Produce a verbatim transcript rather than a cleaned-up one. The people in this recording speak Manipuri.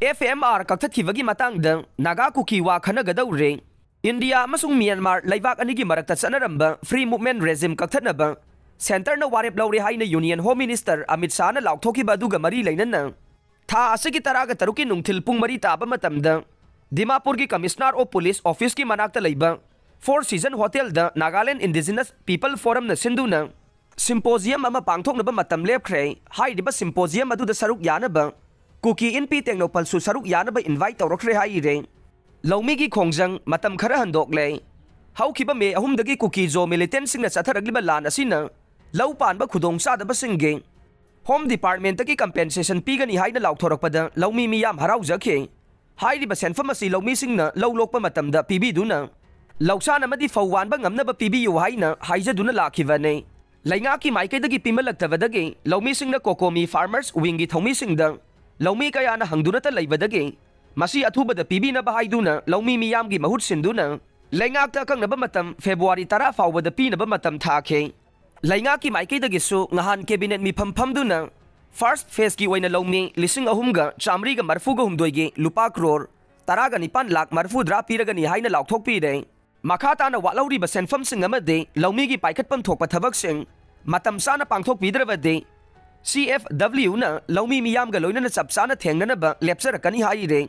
ꯑꯦꯐ ꯑꯦꯝ ꯑꯥꯔ ꯀꯛꯊꯠꯈꯤꯕꯒꯤ ꯃꯇꯥꯡꯗ ꯅꯥꯒꯥ ꯀꯨꯀꯤ ꯋꯥ ꯈꯟꯅꯒꯗꯧꯔꯦ꯫ ꯏꯟꯗꯤꯌꯥ ꯑꯃꯁꯨꯡ ꯃ꯭ꯌꯥꯟꯃꯥꯔ ꯂꯩꯕꯥꯛ ꯑꯅꯤꯒꯤ ꯃꯔꯛꯇ ꯆꯠꯅꯔꯝꯕ free movement regime ꯀꯛꯊꯠꯅꯕ ꯁꯦꯟꯇꯔꯅ ꯋꯥꯔꯦꯞ ꯂꯧꯔꯦ ꯍꯥꯏꯅ ꯌꯨꯅꯤꯌꯟ ꯍꯣꯝ ꯃꯤꯅꯤꯁꯇꯔ ꯑꯃꯤꯠ ꯁꯥꯍꯅ ꯂꯥꯎꯊꯣꯛꯈꯤꯕ ꯑꯗꯨꯒ ꯃꯔꯤ ꯂꯩꯅꯅ ꯊꯥ ꯑꯁꯤꯒꯤ ꯇꯔꯥꯒ ꯇꯔꯨꯛꯀꯤ ꯅꯨꯡꯊꯤꯜ ꯄꯨꯡ ꯃꯔꯤ ꯇꯥꯕ ꯃꯇꯝꯗ ꯗꯤꯃꯥꯄꯨꯔꯒꯤ ꯀꯃꯤꯁꯅꯔ ꯑꯣꯐ ꯄꯨꯂꯤꯁ ꯑꯣꯐꯤꯁꯀꯤ ꯃꯅꯥꯛꯇ ꯂꯩꯕ ꯐꯣꯔ ꯁꯤꯖꯟ ꯍꯣꯇꯦꯜꯗ ꯅꯥꯒꯥꯂꯦꯟ ꯏꯟꯗꯤꯖꯤꯅꯁ ꯄꯤꯄꯜ ꯐꯣꯔꯝꯅ ꯁꯤꯟꯗꯨꯅ ꯁꯤꯝꯄꯣꯖꯤꯌꯝ ꯑꯃ ꯄꯥꯡꯊꯣꯛꯅꯕ ꯃꯇꯝ ꯂꯦꯞꯈ꯭ꯔꯦ꯫ ꯍꯥꯏꯔꯤꯕ ꯁꯤꯝꯄꯣꯖꯤꯌꯝ ꯑꯗꯨꯗ ꯁꯔꯨꯛ ꯌꯥꯅꯕ ꯀꯨꯀꯤ ꯏꯟꯄꯤ ꯇꯦꯡꯅꯧꯄꯜꯁꯨ ꯁꯔꯨꯛ ꯌꯥꯅꯕ ꯏꯟꯚꯥꯏꯠ ꯇꯧꯔꯛꯈ꯭ꯔꯦ ꯍꯥꯏꯔꯦ꯫ ꯂꯧꯃꯤꯒꯤ ꯈꯣꯡꯖꯪ ꯃꯇꯝ ꯈꯔ ꯍꯟꯗꯣꯛꯂꯦ꯫ ꯍꯧꯈꯤꯕ ꯃꯦ ꯑꯍꯨꯝꯗꯒꯤ ꯀꯨꯀꯤ ꯖꯣ ꯃꯤꯂꯤꯇꯦꯟꯁꯤꯡꯅ ꯆꯠꯊꯔꯛꯂꯤꯕ ꯂꯥꯟ ꯑꯁꯤꯅ ꯂꯧ ꯄꯥꯟꯕ ꯈꯨꯗꯣꯡꯆꯥꯗꯕꯁꯤꯡꯒꯤ ꯍꯣꯝ ꯗꯤꯄꯥꯔꯠꯃꯦꯟꯇꯒꯤ ꯀꯝꯄꯦꯟꯁꯦꯁꯟ ꯄꯤꯒꯅꯤ ꯍꯥꯏꯅ ꯂꯥꯎꯊꯣꯔꯛꯄꯗ ꯂꯧꯃꯤ ꯃꯤꯌꯥꯝ ꯍꯔꯥꯎꯖꯈꯤ꯫ ꯍꯥꯏꯔꯤꯕ ꯁꯦꯟꯐꯝ ꯑꯁꯤ ꯂꯧꯃꯤꯁꯤꯡꯅ ꯂꯧ ꯂꯣꯛꯄ ꯃꯇꯝꯗ ꯄꯤꯕꯤꯗꯨꯅ ꯂꯧꯁꯥꯟ ꯑꯃꯗꯤ ꯐꯧ ꯋꯥꯟꯕ ꯉꯝꯅꯕ ꯄꯤꯕꯤꯌꯨ ꯍꯥꯏꯅ ꯍꯥꯏꯖꯗꯨꯅ ꯂꯥꯛꯈꯤꯕꯅꯤ꯫ ꯂꯩꯉꯥꯛꯀꯤ ꯃꯥꯏꯀꯩꯗꯒꯤ ꯄꯤꯃꯜꯂꯛꯇꯕꯗꯒꯤ ꯂꯧꯃꯤꯁꯤꯡꯅ ꯀꯣꯀꯣꯃꯤ ꯐꯥꯔꯃꯔꯁ ꯋꯤꯡꯒꯤ ꯊꯧꯃꯤꯁꯤꯡꯗ ꯂꯧꯃꯤ ꯀꯌꯥꯅ ꯍꯪꯗꯨꯅꯇ ꯂꯩꯕꯗꯒꯤ ꯃꯁꯤ ꯑꯊꯨꯕꯗ ꯄꯤꯕꯤꯅꯕ ꯍꯥꯏꯗꯨꯅ ꯂꯧꯃꯤ ꯃꯤꯌꯥꯝꯒꯤ ꯃꯍꯨꯠ ꯁꯤꯟꯗꯨꯅ ꯂꯩꯉꯥꯛꯇ ꯑꯀꯛꯅꯕ ꯃꯇꯝ ꯐꯦꯕ꯭ꯔꯨꯋꯥꯔꯤ ꯇꯔꯥ ꯐꯥꯎꯕꯗ ꯄꯤꯅꯕ ꯃꯇꯝ ꯊꯥꯈꯤ꯫ ꯂꯩꯉꯥꯛꯀꯤ ꯃꯥꯏꯀꯩꯗꯒꯤꯁꯨ ꯉꯍꯥꯟ ꯀꯦꯕꯤꯅꯦꯠ ꯃꯤꯐꯝ ꯐꯝꯗꯨꯅ ꯐꯥꯔꯁ ꯐꯦꯖꯀꯤ ꯑꯣꯏꯅ ꯂꯧꯃꯤ ꯂꯤꯁꯤꯡ ꯑꯍꯨꯝꯒ ꯆꯥꯃꯔꯤꯒ ꯃꯔꯤꯐꯨꯒ ꯍꯨꯝꯗꯣꯏꯒꯤ ꯂꯨꯄꯥ ꯀ꯭ꯔꯣꯔ ꯇꯔꯥꯒ ꯅꯤꯄꯥꯟ ꯂꯥꯈ ꯃꯔꯤꯐꯨꯇꯔꯥ ꯄꯤꯔꯒꯅꯤ ꯍꯥꯏꯅ ꯂꯥꯎꯊꯣꯛꯄꯤꯔꯦ꯫ ꯃꯈꯥ ꯇꯥꯅ ꯋꯥꯠꯍꯧꯔꯤꯕ ꯁꯦꯟꯐꯝꯁꯤꯡ ꯑꯃꯗꯤ ꯂꯧꯃꯤꯒꯤ ꯄꯥꯏꯈꯠꯐꯝ ꯊꯣꯛꯄ ꯊꯕꯛꯁꯤꯡ ꯃꯇꯝ ꯆꯥꯅ ꯄꯥꯡꯊꯣꯛꯄꯤꯗ꯭ꯔꯕꯗꯤ ꯁꯤ ꯑꯦꯐ ꯗꯕ꯭ꯂꯤꯌꯨꯅ ꯂꯧꯃꯤ ꯃꯤꯌꯥꯝꯒ ꯂꯣꯏꯅꯅ ꯆꯞ ꯆꯥꯅ ꯊꯦꯡꯅꯅꯕ ꯂꯦꯞꯆꯔꯛꯀꯅꯤ ꯍꯥꯏꯔꯦ꯫